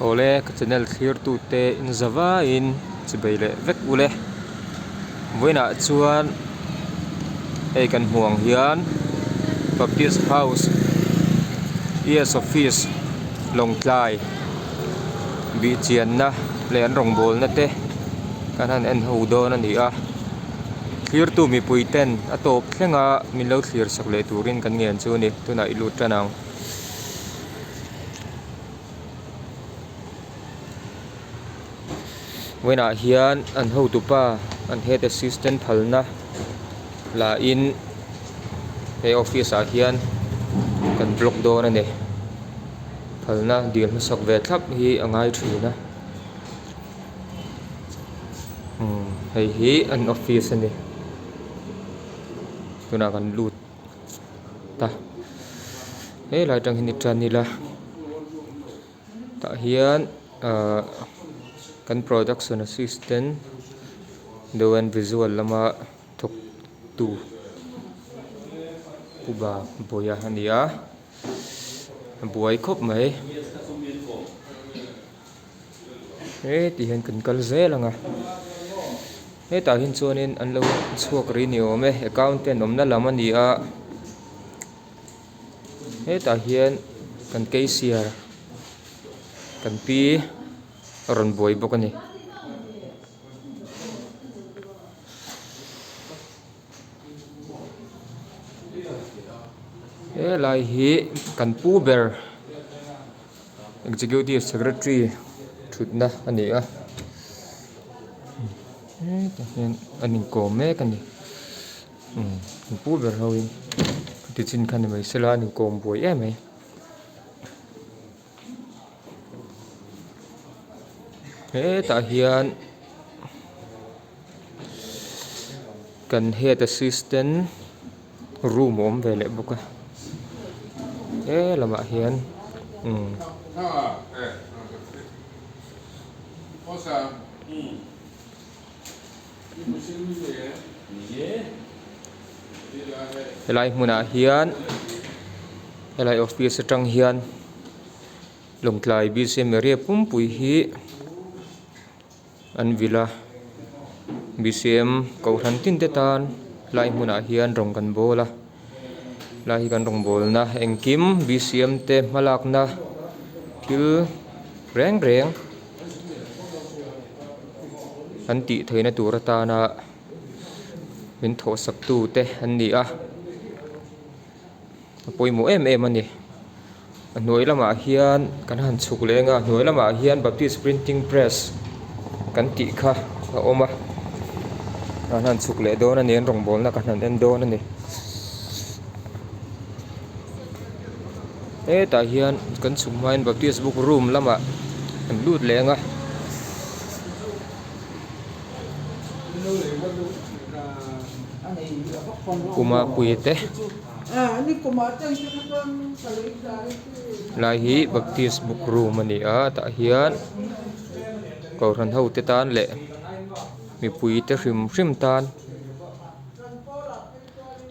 Awle ka channel thlir tute in za vaiin chibei leh vek ule vawiinah chuan hei kan hmuh ang hian Baptist house E_S office Lawngtlai bih chianna leh an rawngbawlna te kan han en ho dawn a ni a thlirtu mipui ten a tawp thleng a min lo thlir sak leh turin kan ngen chu a ni tunah i lut tan ang. Vawiinah hian an hotupa an head assistant phalna lah in he office ah hian kan block dawn a ni phalna dil hmasak ve thlap hi a ngai thin a umm hei hi an office a ni tunah kan lut. ta helai atang hian i tan ila tah hian ahh kan production assistant deuh an visual lama thawk tu pu ba bawia a ni a a buai khawp mai heti hian kan kal zel ang a hetah hian chuanin an lo chhuak rih ni awm e accountant awmna lam a ni a hetah hian kan cashier kan pi a rawn buai bawk a ni. Helai hi kan pu ber executive secretary thutna a ni a hetah hian an inkawm mek a ni umm kan pu ber ho in tichin kha ni mai sela an inkawm buai em mai. Hetah hian kan head assistant room a awm ve leh bawk a he lamah hian umm. Helai hmunah hian helai office atang hian Lawngtlai B_C_M area pumpui hi an vil a B_C_M kohhran tin te tan helai hmunah hian rawng kan bawl a helai hi kan rawngbawlna engkim B_C_M te hmalakna thil reng reng. An tih theihna tur atana min thawhsak tu te an ni a a pawimawh em em a ni a hnuai lamah hian kan han chhuk leh ang a hnuai lamah hian baptist printing press kan tih kha a awm a an han chhuk leh dawn a ni an rawngbawlna kan han en dawn a ni. Hetah hian kan chhuk hmain baptist book room lamah an lut leh ang a. Puma pui te lai hi baptist book room a ni a tah hian kohhran ho te tan leh mipui te hrim hrim tan.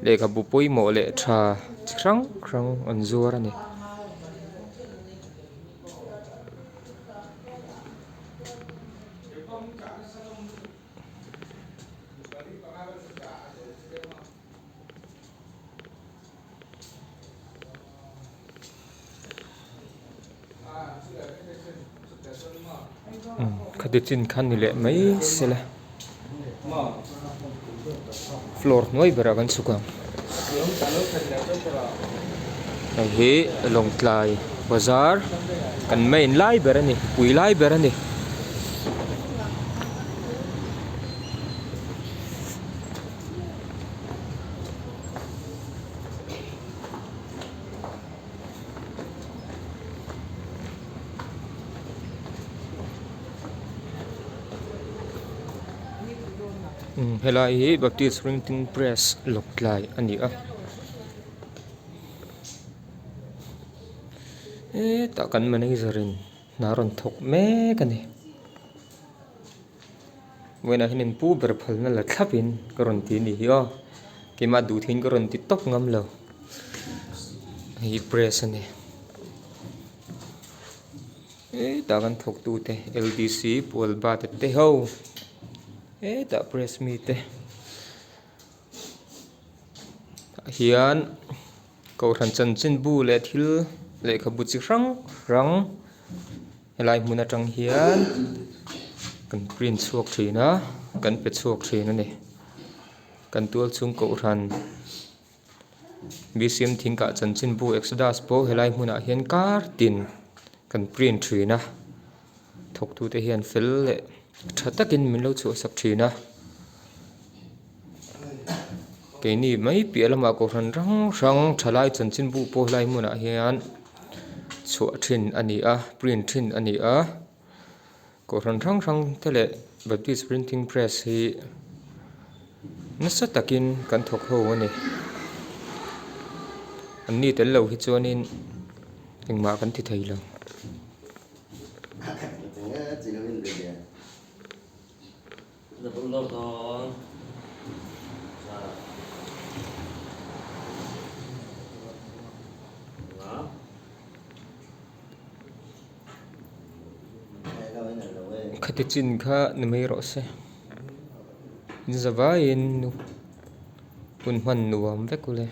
Lehkhabu pawimawh leh tha chi hrang hrang an zuar a ni. Khati chin kha ni leh mai sela floor hnuai berah kan chhuk ang hei hi Lawngtlai bazar kan main lai ber a ni pui lai ber a ni. Helai hi baptist printing press Lawngtlai a ni a hetah kan manager in hna a rawn thawk mek a ni. Vawiinah hian in pu ber phalna la thlap in ka rawn ti a nih hi aw keimah duh theihin ka rawn ti tawp ngam lo hei hi press a ni. Hetah kan thawktute L D C Pualbate te ho hetah press mite tah hian kohhran chanchinbu leh thil lehkhabu chi hrang hrang helai hmun atang hian kan print chhuak thin a kan pe chhuak thin a ni kan tual chhung kohhran. B C M thingkah chanchinbu Exodus pawh helai hmunah hian kar tin kan print thin a thawktute hian fel leh tha takin min lo chhuahsak thin a keini mai piah lamah kohhran hrang hrang thalai chanchinbu pawh helai hmunah hian chhuah thin a ni a print thin a ni a. Kohhran hrang hrang te leh Baptist Printing Press hi nasa takin kan thawk ho a ni. An ni tel lo hi chuanin engmah kan ti thei lo. Khati chin kha ni mai rawh se in zavaiin hun hman nuam vek ule.